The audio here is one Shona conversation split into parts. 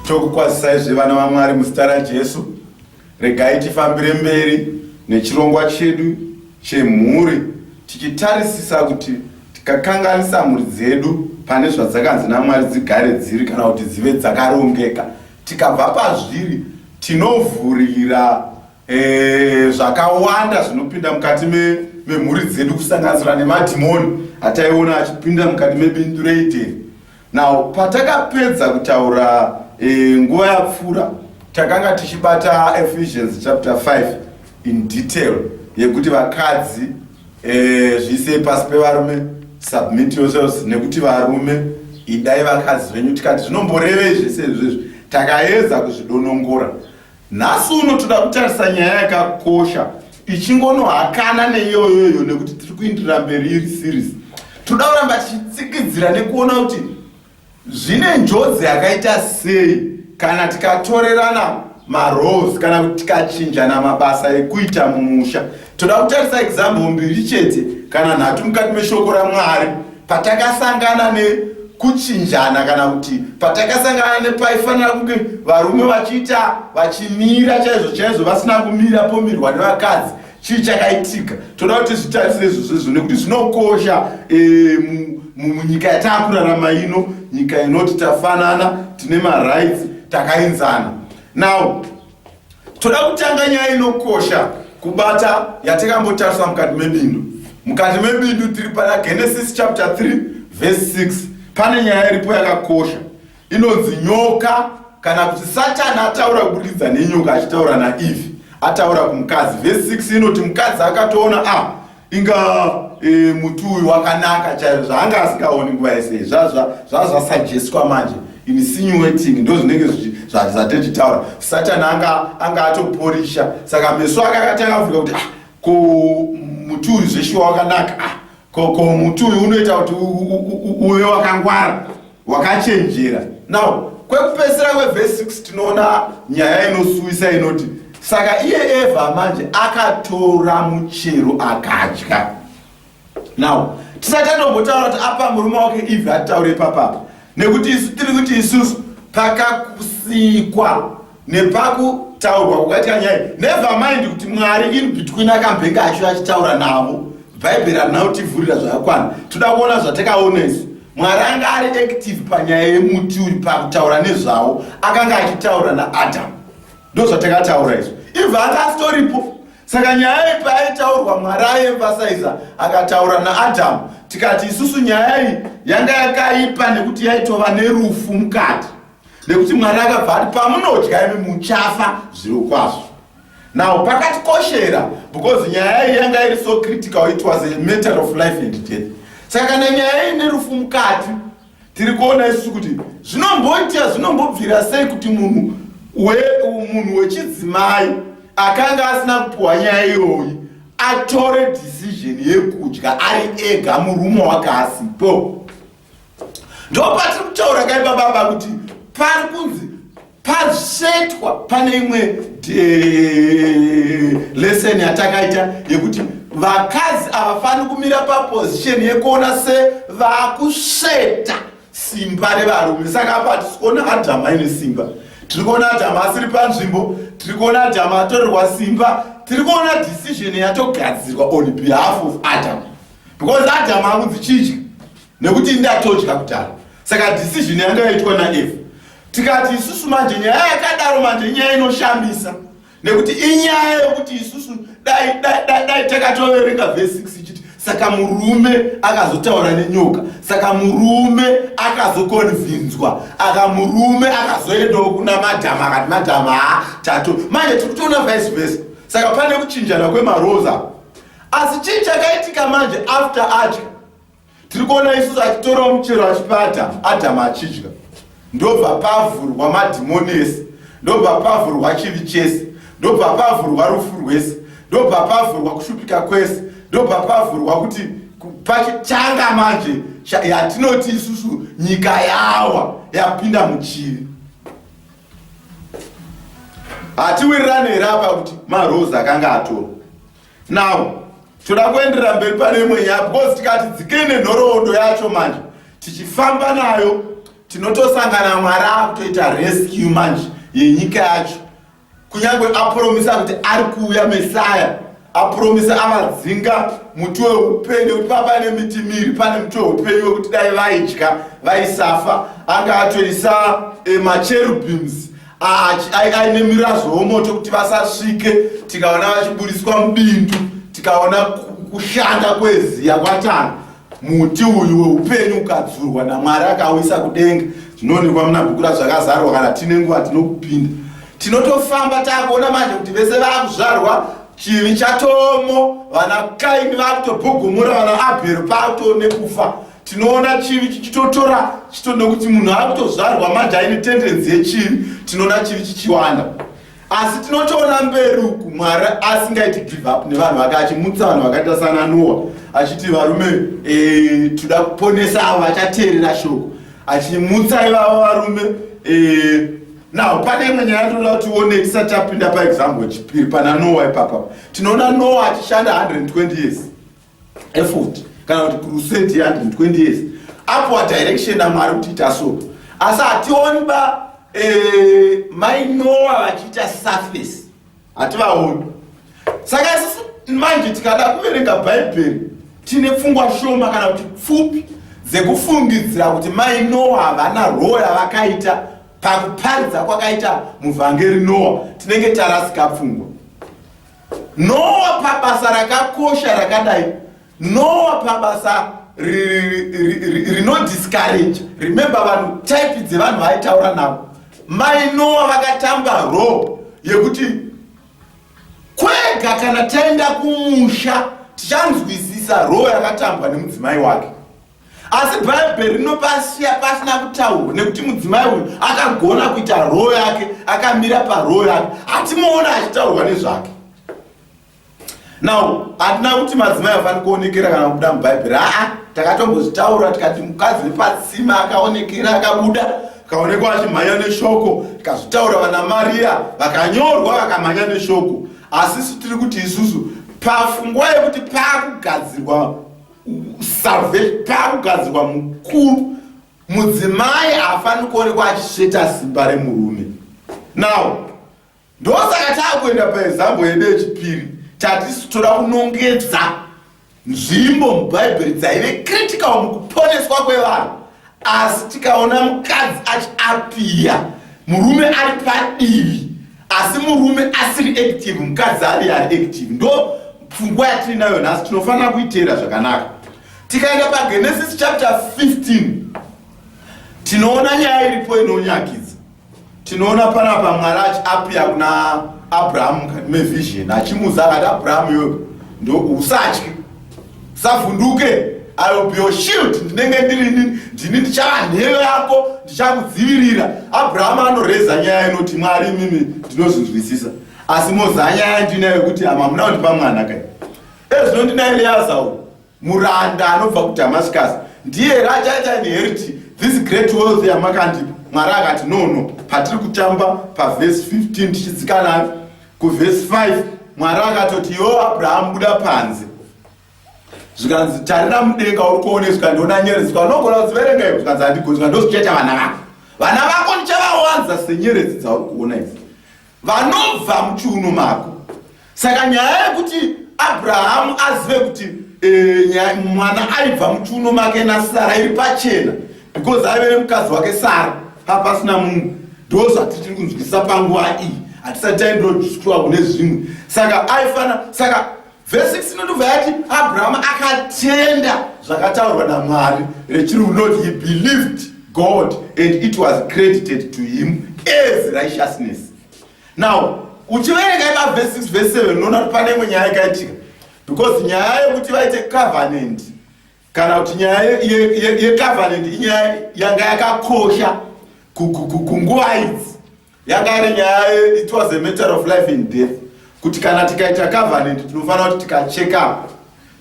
Tokukwazisai zvevana vaMwari muzita raJesu. Regai tifambire mberi nechirongwa chedu chemhuri tichitarisisa kuti tikakanganisa mhuri dzedu pane zvadzakanzi naMwari dzigare dziri kana kuti dzive dzakarongeka. Tikabva pazviri tinovhurira e, zvakawanda zvinopinda mukati memhuri dzedu kusanganisira nemadhimoni ataiona achipinda mukati mebindu reEdheni. Now patakapedza kutaura e, nguva yapfuura takanga tichibata Ephesians chapter 5 in detail yekuti vakadzi e, zviisei pasi pevarume, submit yourselves, nekuti varume idai vakadzi venyu, tikati zvinomborevei zvese izvezvi, takaedza kuzvidonongora. Nhasi uno toda kutarisa nyaya yakakosha ichingonohakana neiyoyoyo nekuti tiri kuindirira mberi iri series. Toda kuramba tichitsikidzira nekuona kuti zvine njodzi yakaita sei kana tikatorerana maroles kana kuti tikachinjana mabasa ekuita mumusha. Toda kutarisa example mbiri chete kana nhatu mukati meshoko raMwari patakasangana nekuchinjana kana kuti patakasangana nepaifanira kunge varume vachiita vachimira chaizvo chaizvo vasina kumira pomirwa nevakadzi. Chii chakaitika? Toda kuti zvitarise izvozvo izvo nekuti zvinokosha e, munyika yataakurarama ino, nyika inoti tafanana, tine marights, takaenzana. Now toda kutanga nyaya inokosha kubata yatakambotarisa mukati mebindu. Mukati mebindu tiri pana Genesis chapter 3 verse 6. Pane nyaya iripo yakakosha inonzi nyoka kana kuti Satani ataura kuburikidza nenyoka achitaura naEve, ataura kumukadzi. Verse 6 inoti mukadzi akatoona a ah, inga e, muti uyu wakanaka chaizvo zvaanga asingaoni nguva yese zvazvasajeswa manje insinuating ndo zvinenge zvatichitaura. Satani anga anga atoporisha, saka meso ake akatanga kuvhurika kuti ah, ko muti uyu zveshuwa wakanaka, ah, ko muti uyu unoita kuti uve wakangwara wakachenjera. Now kwekupedzisira kwevhesi 6 tinoona nyaya inosuwisa inoti saka iye Eva manje akatora muchero akadya. Now tisati tatombotaura kuti apa murume wake Eve atitaure ipapapa, nekuti isu tiri kuti isusu pakakusikwa nepakutaurwa kwakaitika nyaya, never mind kuti Mwari in between akambenge achiuya achitaura navo. Bhaibheri harina kutivhurira zvakakwana, toda kuona zvatakaona isu. Mwari anga ari active panyaya yemuti uyu pakutaura nezvawo, akanga achitaura naAdhamu, ndo zvatakataura izvo. Eve anga asitoripo, saka nyaya iyi paaitaurwa Mwari aiemphasiza akataura naAdhamu. Tikati isusu nyaya iyi yanga yakaipa nekuti yaitova nerufu mukati, nekuti Mwari akabva ati pamunodya imi muchafa zviro kwazvo. Now pakatikoshera because nyaya iyi yanga iri so critical, it was a matter of life and death. Saka kana nyaya iyi nerufu mukati, tiri kuona isusu kuti zvinomboita zvinombobvira sei kuti munhu munhu wechidzimai akanga asina kupiwa nyaya iyoyi atore decision yekudya ari ega, murume wake asipo. Ndopatiri kutaura kaipa baba kuti pari kunzi pasvetwa. Pane imwe lesson yatakaita yekuti vakadzi havafaniri kumira paposition yekuona sevakusveta simba revarume. Saka apa hatisi kuona Adhamu aine simba, tiri kuona Adhamu asiri panzvimbo, tiri kuona Adhamu atorerwa simba, tiri kuona decision yatogadzirwa on behalf of Adam, because Adhamu akunzi chidya nekuti ndatodya kudhara. Saka decision yanga yaitwa naEve. Tikati isusu manje nyaya yakadaro manje inyaya inoshamisa nekuti inyaya yokuti isusu dai dai dai dai takatoverenga vhesi 6 ichiti saka murume akazotaura nenyoka, saka murume akazokonvinzwa, aka murume akazoendawo kuna madhamu akati madhamu haa tato manje tiri kutoona vice versa. Saka pane kuchinjana kwemaroza. Asi chii chakaitika manje after adya? Tiri kuona isusu achitorawo muchero achipa Adhamu, Adhamu achidya, ndobva pavhurwa madhimoni ese, ndobva pavhurwa chivi chese, ndobva pavhurwa rufu rwese, ndobva pavhurwa kushupika kwese, ndobva pavhurwa kuti pachitanga manje yatinoti isusu nyika yawa yapinda muchivi. Hatiwirirane here apa kuti marozi akanga atorwa? Now toda kuenderera mberi pane imwe nyaya because tikati dzikei nenhoroondo yacho manje tichifamba nayo. Tinotosangana Mwari akutoita rescue manje yenyika yacho. Kunyange apromisa kuti ari kuuya Mesaya, apromisa avadzinga muti weupenyu nekuti paa paine miti miri, pane muti weupenyu wekuti dai vaidya vaisafa. Anga atoisa macherubims aine mirazvo womoto kuti vasasvike. Tikaona vachiburiswa mubindu, tikaona kushanda kweziya kwatanga. Muti uyu weupenyu ukadzurwa naMwari akauisa kudenga, zvinoonekwa muna bhuku raZvakazarurwa. Kana tine nguva tinokupinda. Tinotofamba takuona manje kuti vese vakuzvarwa chivi chatomo, vana Kaini vakutobhogomora vana Abhero pakutoone kufa. Tinoona chivi chichitotora chito nekuti munhu akutozvarwa manje aine tendenzi yechivi. Tinoona chivi chichiwanda, asi tinotoona mberi uku Mwari asingaiti give up nevanhu vake, achimutsa vanhu vakaita sana Noa, achiti varume, toda kuponesa avo vachateerera shoko, achimutsa ivavo varume. Now pane imwe nyaya toda kuti tione tisati tapinda paexample chipiri pana Noa. Ipapa tinoona Noa achishanda 120 years effort, kana kuti crusade ye120 years, apuwa direction naMwari kuti ita so, asi hationi ba mai Noa vachiita surface, hativaoni. Saka isusu manje tikada kuverenga Bhaibheri tine pfungwa shoma kana kuti pfupi dzekufungidzira kuti mai Noa havana role yavakaita pakuparidza kwakaita muvhangeri Noa, tinenge tarasika pfungwa. Noa pabasa rakakosha rakadai, Noa pabasa rinodiscourage. Remember vanhu, type dzevanhu vaitaura navo. Mai Noa vakatamba role yekuti kwega kana taenda kumusha tichanzwisisa role yakatambwa nemudzimai wake, asi Bhaibheri rinopasiya pasina kutaurwa nekuti mudzimai uyu akagona kuita role yake, akamira parole yake, hatimuona achitaurwa nezvake. Now hatina kuti madzimai afaniri kuonekera kana kubuda muBhaibheri. Aa, takatombozvitaura tikati mukadzi wepatsima akaonekera, akabuda, akaonekwa achimhanya neshoko. Tikazvitaura, vana Mariya vakanyorwa vakamhanya neshoko. Asi isu tiri kuti isusu pafungwa yekuti paakugadzirwa salvation, paakugadzirwa mukuru, mudzimai haafaniri kuonekwa achisveta simba remurume. Now ndosaka taakuenda paexample yedu yechipiri. Tati toda kunongedza nzvimbo muBhaibheri dzaive critical mukuponeswa kwevanhu, asi tikaona mukadzi achiapiya, murume ari padivi, asi murume asiri active, mukadzi ari active. Ndo pfungwa yatinayo nhasi, tinofanira kuiteera zvakanaka. Tikaenda paGenesis chapter 15, tinoona nyaya iripo inonyakidza. Tinoona panapa Mwari achiapiya kuna Abrahamu mukati mevision, achimuudza akati, "Abrahamu, iwewe ndo usatye, usavhunduke. I will be your shield. Ndinenge ndiri ndini ndichava nheyo yako, ndichakudzivirira." Abrahamu anoreza nyaya inoti, "Mwari, imimi ndinozvinzwisisa, asi moza nyaya ndinayo yekuti hamuna kundipa mwana kai. Ezvino ndina Eliaza uyu muranda anobva kuDamascus, ndiye here achaita inherit this great wealth yamakandipa?" Mwari akati, No." Patiri kutamba pavhesi 15 tichidzika nayo kuvhesi 5, Mwari akatoti, "Iwo Abrahamu, buda panze." Zvikanzi, "Tarira mudenga, uri kuone." Zvikandiona nyeredzi. Zvikanogona kudziverenga ivo? Zvikanzi, "Handigoni." Zvikanzi, "Ndozvichaita vana vako. Vana vako ndichavawanza senyeredzi dzauri kuona idzi, vanobva muchiuno mako." Saka nyaya yekuti Abrahamu azive kuti mwana aibva muchiuno make naSara iri pachena, because aive nemukadzi wake Sara, papasina mumwe. Ndo zvatitiri kunzwisisa panguva iyi, hatisati taindodiskuwa kune zvimwe. Saka aifana, saka vhesi 6 inotobva yati Abrahamu akatenda zvakataurwa naMwari. Rechirungu rinoti, "He believed God and it was credited to him as righteousness." Now uchiverenga ipa vhesi 6, vhesi 7, unoona kuti pane imwe nyaya yakaitika, because nyaya yekuti vaite covenant, kana kuti nyaya yecovenant, inyaya yanga yakakosha kunguva idzi. Yanga iri nyaya, it was a matter of life and death, kuti kana tikaita covenant tinofanira kuti tikacheka,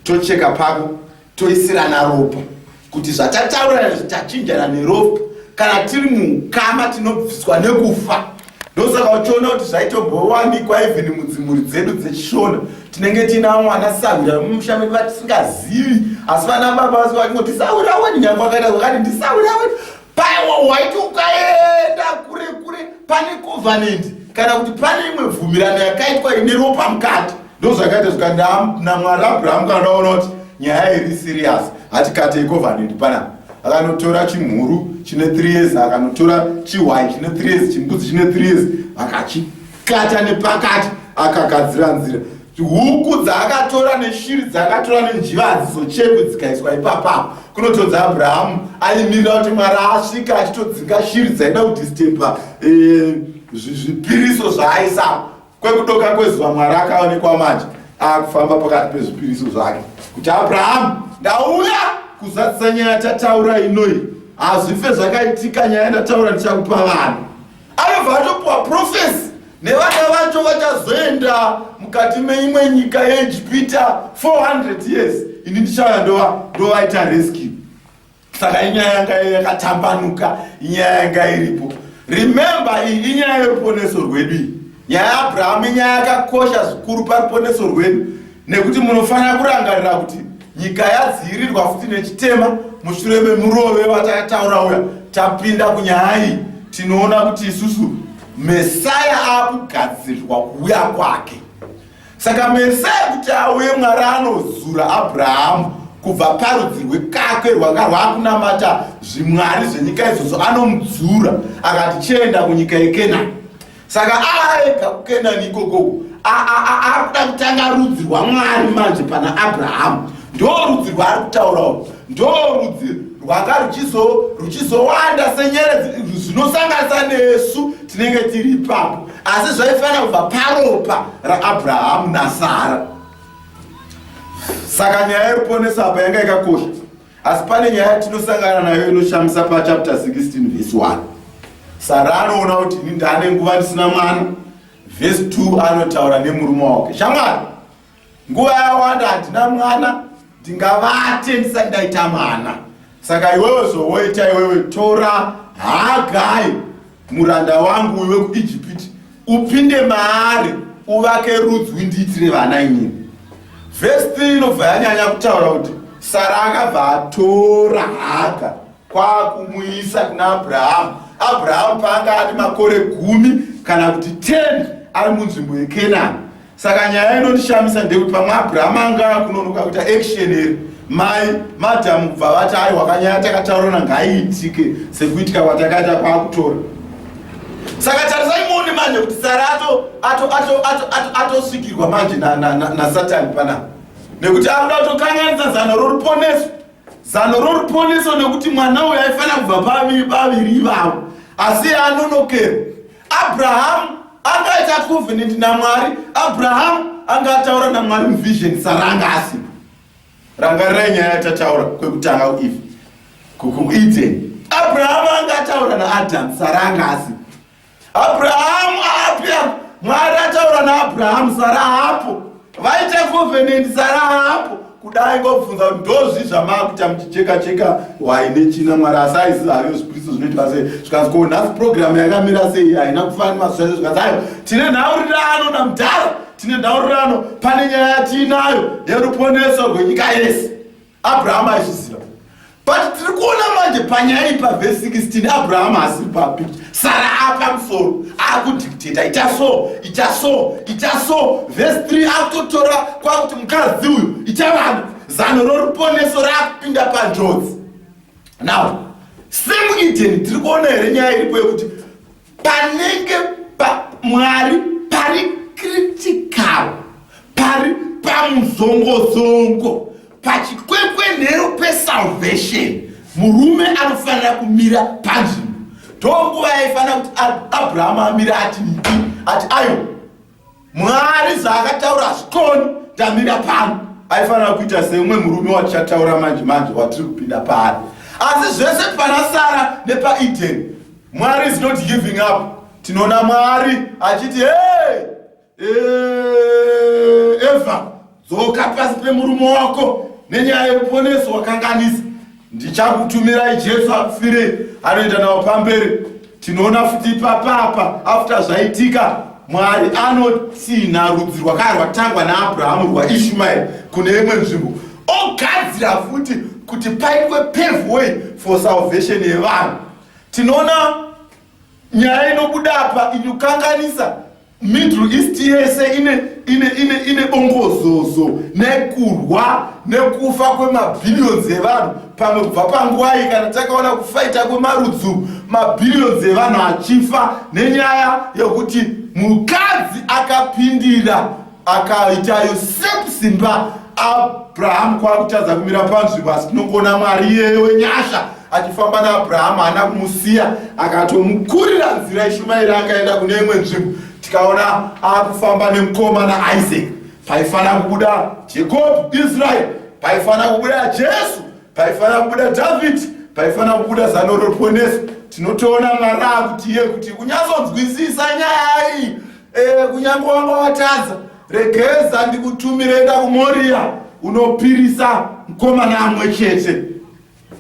tocheka pako, toisirana ropa, kuti zvatataura tachinjana neropa. Kana tiri mukama tinobviswa nekufa. Ndosaka uchiona kuti zvaitombowanikwa even mudzimhuri dzedu dzechiShona, tinenge tiina mwana sahwira mumusha medu vatisingazivi, asi vana baba vasi vachingoti, "Sahwira weni." Nyange wakaita zvakati, "Ndisahwira weni." Waiti ukaenda kure kure pane covenant kana kuti pane imwe bvumirano yakaitwa ine ropa mukati. Ndozvakaita zvikati naMwari Abrahamu kana ndaona kuti nyaya iri serious, hatikatei covenant panapa. Akanotora chimhuru chine 3 years, akanotora chihwai chine 3 years, chimbudzi chine 3 years, akachikata nepakati, akagadzira nzira. Huku dzaakatora neshiri dzaakatora nenjiva hadzizochekwe dzikaiswa ipapapa. Kunotodza Abrahamu aimirira kuti Mwari asvika achitodzinga shiri dzaida kudisturba zvipiriso zvaaisa. Kwekudoka kwezuva Mwari akaonekwa manje akufamba pakati pezvipiriso zvake kuti, Abrahamu, ndauya kuzadzisa nyaya yatataura inoi. Hazvife zvakaitika nyaya yandataura, ndichakupa vanhu. Anobva atopiwa prophecy nevana vacho vachazoenda mukati meimwe nyika yeEgipita 400 years, ini ndichauya ndovaita rescue. Saka inyaya yanga yakatambanuka, inyaya yanga iripo. Remember, iyi inyaya yeruponeso rwedu. Iyi nyaya yaAbrahamu inyaya yakakosha zvikuru paruponeso rwedu, nekuti munofanira kurangarira kuti nyika yadzivirirwa futi nechitema mushure memurove watakataura uya. Tapinda kunyaya iyi, tinoona kuti isusu Mesaya akugadzirirwa kuuya kwake. Saka Mesaya kuti auye, Mwari anozura Abrahamu kubva parudzi rwekakwe rwanga rwakunamata zvimwari zvenyika izvozvo. Anomudzura akati, chienda kunyika yeKenani. Saka aega kuKenani ikokoko, akuda kutanga rudzi rwaMwari manje pana Abrahamu. Ndo rudzi rwaari kutaurawo, ndo rudzi rwanga ruchizowanda senyeredzi, zvinosanganisa nesu tinenge tiri ipapo. Asi zvaifanira kubva paropa raAbrahamu naSara. Saka nyaya yeruponeso apa yanga yakakosha. Asi pane nyaya yatinosangana nayo inoshamisa pachapter 16 vhesi 1. Sara anoona kuti ini ndaane nguva ndisina mwana. Vhesi 2 anotaura nemurume wake, shamwari, nguva yawanda handina mwana, ndingavate ndisati ndaita mwana. Saka iwewe zvowoita, iwewe tora Hagai muranda wangu uyu wekuIjipiti, upinde maari, uvake rudzi, undiitire vana inini. Vhesi 3 inobva yanyanya kutaura kuti Sara akabva atora Haga kwakumuisa kuna Abrahamu. Abrahamu paanga ane makore 10 kana kuti 10 ari munzvimbo yeKenani. Saka nyaya inondishamisa ndekuti pamwe Abrahamu anga kunonoka kuita action here, mai madhamu kubva vati, aiwa, kanyaya takataurana ngaiitike sekuitika kwatakaita, kwakutora. Saka tarisai muone manje kuti Sara atosvikirwa manje naSatani panapa, nekuti akuda kutokanganisa zano roruponeso, zano roruponeso, nekuti mwana uyu aifanira kubva pavaviri ivavo, asi anonokerwa. Abrahamu angaita covenant naMwari, Abrahamu anga ataura naMwari muvision, Sara anga asipo. Rangarirai nyaya yatataura kwekutanga kuEve, kuEden. Abrahamu anga ataura naAdhamu, Sara anga asipo. Abrahamu api? Mwari ataura naAbrahamu, Sara hapo. Vaita covenant, Sara hapo. Kudai ngobvunza kuti ndozvi zvamaakuita muchicheka cheka hwai nechina, Mwari asi aiziva hayo zvipiriso zvinoitwa sei. Zvikanzi, ko nhasi purogiramu yakamira sei? Haina kufanira mazuva ese. Zvikanzi, ayo tine nhaurirano namudhara, tine nhaurirano, pane nyaya yatiinayo yeruponeso rwenyika yese. Abrahamu aizviziva, but tiri kuona manje panyaya iyi pavhesi 16, Abrahamu asiri papicture, Sara apamusoro akudictata, ita so, ita so, ita so. Vhesi 3 akutotora kwakuti mukadzi uyu ita vanhu, zano roruponeso raakupinda panjodzi. Now same Eden, tiri kuona here nyaya iripo yekuti panenge pa Mwari pari critical, pari pamuzongozongo, pachikwekwenhero pesalvation, murume anofanira kumira panzvimbo. Ndonguva yaifanira kuti Abrahamu amire ati mbi, ati, ayo Mwari zvaakataura hazvikoni, ndamira pano. Aifanira kuita seumwe murume watichataura manje manje watiri kupinda paari. Asi zvese pana Sara nepaEden, Mwari is not giving up. Tinoona Mwari achiti, hey, Eva, dzoka pasi pemurume wako nenyaya yeruponeso, wakanganisa, ndichakutumirai Jesu akufirei. Anoenda nawo pamberi. Tinoona futi ipapapa, after zvaitika, Mwari anotinha rudzi rwakanga rwatangwa naAbrahamu rwaIshmaeri kune imwe nzvimbo, ogadzira futi kuti paitwe pave way for salvation yevanhu. Tinoona nyaya inobuda apa inokanganisa Middle East yese ine ine ine ine bongozozo nekurwa nekufa kwemabhillions evanhu pamwe kubva panguva iyi kana takaona kufaita kwemarudzi mabhillions evanhu achifa nenyaya yekuti mukadzi akapindira akaita usurp simba Abrahamu kwakutadza kumira panzvimbo asi tinongoona Mwari iyeye wenyasha achifamba naAbrahamu haana kumusiya akatomukurira nzira Ishumaeri akaenda kune imwe nzvimbo tikaona akufamba nemukomana Isaac paifana kubuda Jacob Israel paifana kubuda Jesu paifana kubuda David paifana kubuda zano roruponeso tinotoona Mwari akuti iye kuti kunyatsonzwisisa nyaya iyi e, kunyange wanga watadza regeza ndikutumire enda kumoria unopirisa mukomana amwe chete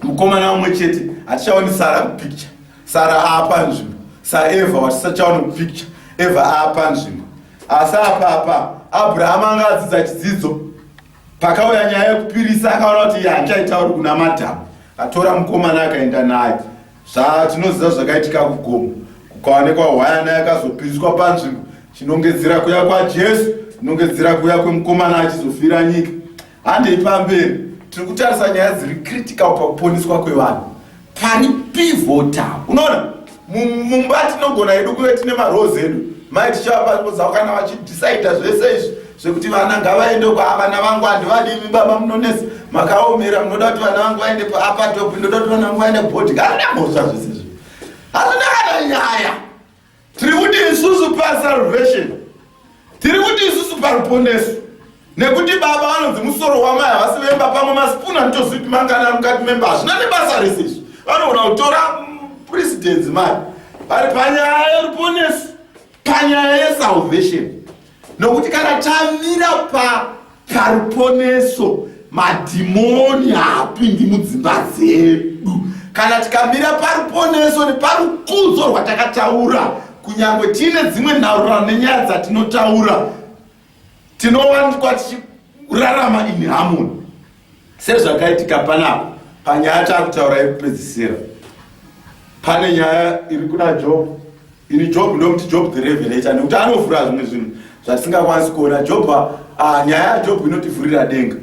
mukomana umwe chete hatichaoni sara kupicture sara apa nzvimbo saeva watisachaoni kupicture eva apa nzvimbo asi apa apa abrahamu anga adzidza chidzidzo pakauya nyaya yekupirisa akaona kuti handichaitauri kuna madhamu atora mukomana akaenda naye Zvatinoziva zvakaitika kugomo, kukaonekwa hwayana yakazopiriswa panzvimbo, chinongedzera kuya kwaJesu, chinongedzera kuya kwemukomana achizofira nyika. Handei pamberi, tiri kutarisa nyaya dziri critical pakuponiswa kwevanhu. Pari pivotal. Unoona, mumba tinogona hedu kuve tine marose edu, mai tichivapa nzvimbo dzavo kana vachidhisaidha zvese izvi zvekuti vana ngavaende kwa vana vangu handivadimi baba munonetsa makaomera munoda kuti vana vangu vaende paapatop ndoda kuti vana vangu vaende kubhodhi hazvina mhosva zvese izvi hazvina kana nyaya tiri kuti isusu pasalvation tiri kuti isusu paruponeso nekuti baba vanonzi musoro wamai havasi vemba pamwe masipunu anotozivi kuti mangani ari mukati memba hazvina nebasa rese izvi vanogona kutora presidency mai vari panyaya yeruponeso panyaya yesalvation nokuti kana tamira pa paruponeso madhimoni haapindi mudzimba dzedu kana tikamira paruponeso neparukudzo rwatakataura kunyange tiine dzimwe nhaurirano nenyaya dzatinotaura tinowanikwa tichirarama in harmony sezvakaitika panapa panyaya taakutaura yekupedzisira pane nyaya iri kuna job ini job ndomuti job the revelator nekuti anovhura zvimwe zvinhu zvatisingakwanisi kuona job ah, nyaya yajob inotivhurira denga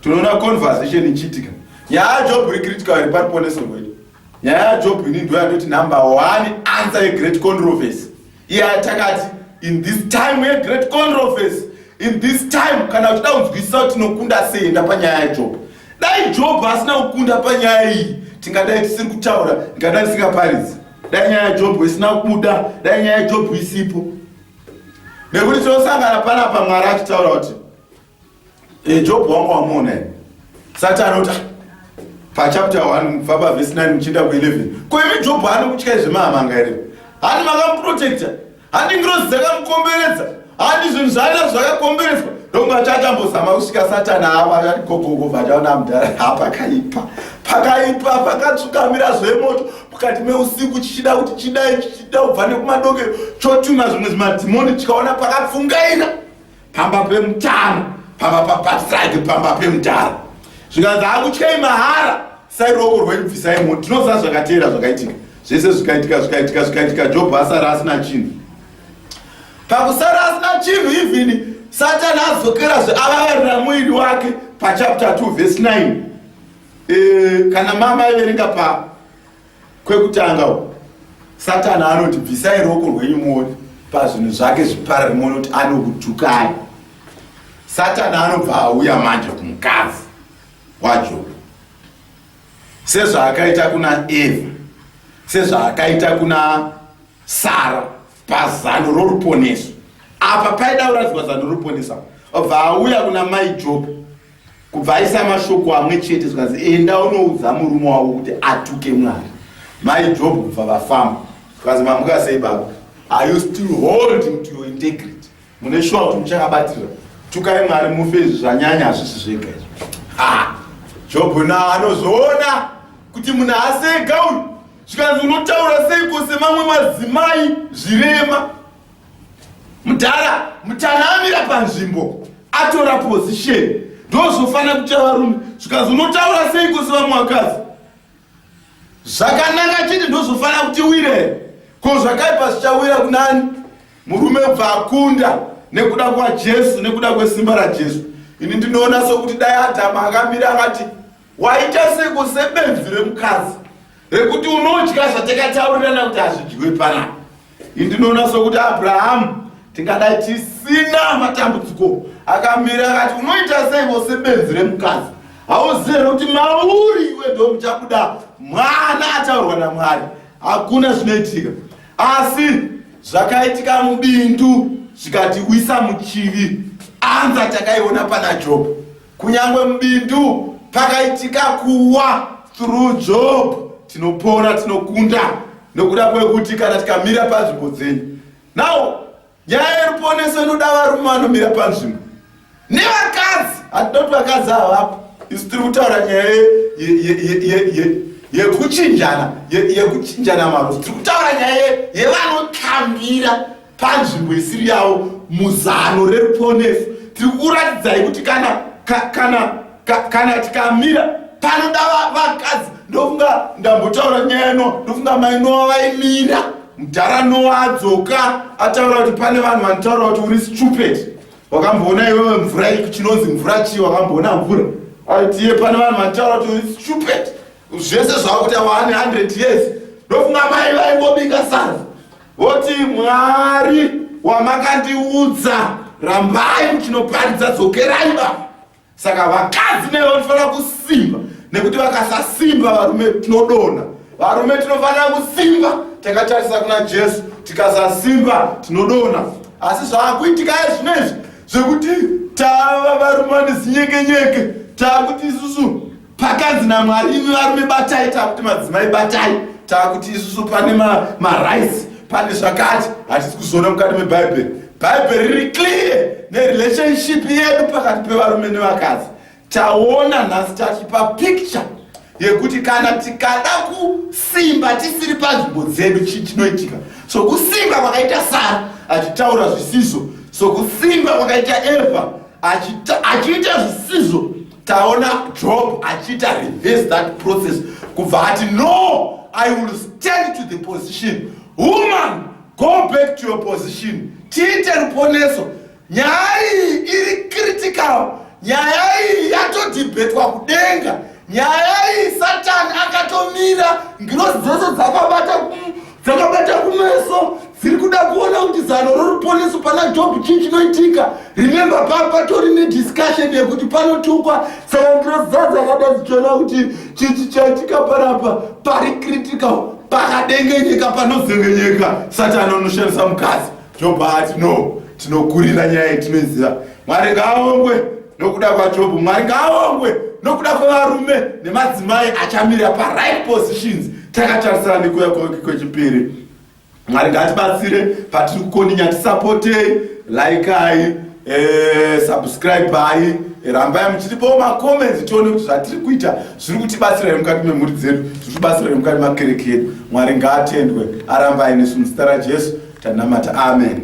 tinoona conversation ichiitika nyaya yajob iri critical iri pariponeso rwedu nyaya yajob ini ndoyandoti number one answer yegreat controversy Iya takati in this time yegreat controversy in this time kana uchida kunzwisisa kuti tinokunda sei enda panyaya yajob dai job asina kukunda panyaya iyi tingadai tisiri kutaura ndingadai tisingaparidzi dai nyaya yajob isina kubuda dai nyaya yajob isipo nekuti tinosangana panapa mwari achitaura kuti E, Job wangu wamuona here? Satani anoti ah, pachapter 1 kubva pavhesi 9 muchienda ku11 ko imi Job haani kutyai zvemahamanga here? Handi makamuprotecta, handi ngirozi dzakamukomberedza, handi zvinhu zvaana zvakakomberedzwa. Ndokunga chachambozama kusvika Satani ava akati gogogo bvachaona mudhara ha pakaipa pakaipa pakatsvukamira zvemoto mukati meusiku chichida kuti chidai chichida kubva nekumadokero chotuma zvimwe zvimadhimoni chikaona pakapfungaira pamba pemutano pamba papatriarch pamba pemutaro zvikanzi hakutyei mahara sai ruoko rwenyu bvisai moto tinoziva zvakateera zvakaitika zvese zvikaitika zvikaitika zvikaitika jobho asara asina chinhu pakusara asina chinhu even satani adzokerazve avavarira muiri wake pachapter 2 vhesi 9 e, kana mama aiverenga pa Kwekutanga uku Satani anoti bvisai ruoko rwenyu muone pazvinhu zvake zviparare muone kuti anokutukai. Satani anobva auya manje kumukadzi waJobo sezvaakaita kuna Eva, sezvaakaita kuna Sara pazano roruponeso. Apa paida kuratidzwa zano roruponeso, obva auya kuna mai Jobo Kubva aisa mashoko amwe chete zvikanzi enda unoudza murume wako kuti atuke Mwari. Mai Job kubva vafamba. Zvikanzi mamuka sei baba? Are you still holding to your integrity? Mune shuwa kuti muchakabatirira. Tukai Mwari mufe izvi zvanyanya hazvisi zvega izvi. Ha! Job na anozviona kuti munhu haasi ega uyu. Zvikanzi unotaura seiko semamwe madzimai zvirema. Mudhara mutana amira panzvimbo atora position ndozvofanira kuita varume zvikanzi unotaura seiko sevamwe vakadzi Zvakanaka chete ndozvofanira kutiwira here? Ko zvakaipa zvichawira kunani? Murume ubva akunda nekuda kwaJesu, nekuda kwesimba raJesu. Ini ndinoona sokuti dai Adhamu akamira akati, waita seko sebenzi remukadzi rekuti unodya zvatakataurirana kuti hazvidyiwe panapa. Ini ndinoona sokuti Abrahamu tingadai tisina matambudziko. Akamira akati, unoita seiko sebenzi remukadzi? Hauzive here kuti mauri iwe ndomuchabuda mwana ataurwa naMwari? Hakuna zvinoitika. Asi zvakaitika mubindu zvikatiwisa muchivi. Anza takaiona pana Job. Kunyangwe mubindu pakaitika kuwa through Job, tinopona, tinokunda nokuda kwekuti kana tikamira panzvimbo dzenyu. Now nyaya yeruponeso inoda varume vanomira panzvimbo nevakadzi. Hatida kuti vakadzi havapo, isu tiri kutaura nyaya yekuchinjana, yekuchinjana marosi. Tiri kutaura nyaya yevanotambira panzvimbo isiri yavo muzano reruponeso. Tiri kuratidzai kuti kana kana kana tikamira panoda vakadzi. Ndofunga ndambotaura nyaya ino, ndofunga mai Noa vaimira. Mudhara Noa adzoka ataura kuti pane vanhu vanotaura kuti uri stupid. Wakamboona iwewe mvura chinonzi mvura chii? Wakamboona mvura? Aitiye pane vanhu vanotaura kuti uri stupid, zvese zvakuti wane 100 years. Ndofunga mai vaimbobika sadza voti, Mwari wamakandiudza, rambai muchinoparidza, dzokerai ba. Saka vakadzi nevo vanofanira kusimba, nekuti vakasasimba varume tinodonha. Varume tinofanira kusimba takatarisa kuna Jesu, tikasasimba tinodonha. Asi zvaakuitika ezvinezvi zvekuti tava varume vane zinyekenyeke, taakuti isusu pakanzi naMwari imi varume batai, taakuti madzimai batai, taakuti isusu pane marights, pane zvakati. Hatisi kuzoona mukati mebhaibheri. Bhaibheri riri clear nerelationship yedu pakati pevarume nevakadzi. Taona nhasi tachipa picture yekuti kana tikada kusimba tisiri panzvimbo dzedu, chii chinoitika. Sokusimba kwakaita Sara achitaura zvisizvo, sokusimba kwakaita Eva achiita zvisizvo, taona Job achiita reverse that process, kubva ati, no, I will stand to the position. Woman, go back to your position, tiite ruponeso. Nyaya iyi iri critical, nyaya iyi yatodhibhetwa kudenga. Nyaya iyi Satani akatomira, ngirozi dzose dzakabata kumeso, dziri kuda kuona kuti zano roruponeso pana Job chii chinoitika. Remember, patori nediscussion yekuti panotukwa, saka ngirozi dza dzakada dzichiona kuti chii chaitika panapa pari critical, pakadengenyeka, panozengenyeka, Satani unoshandisa mukadzi. Job ati, no, tinokurira nyaya yetinoiziva. Mwari ngaaongwe nokuda kwaJobhu. Mwari ngaaongwe nokuda kwevarume nemadzimai achamira paright positions takatarisana nekuuya kwake kwechipiri. Mwari ngatibatsire patiri kukondinya, tisapotei, laikai, subscribai, rambai muchitipawo macomments tione kuti zvatiri kuita zviri kutibatsira here mukati memhuri dzedu, zviri kutibatsira here mukati makereke edu. Mwari ngaatendwe, aramba ainesu. Muzita raJesu tanamata, amen.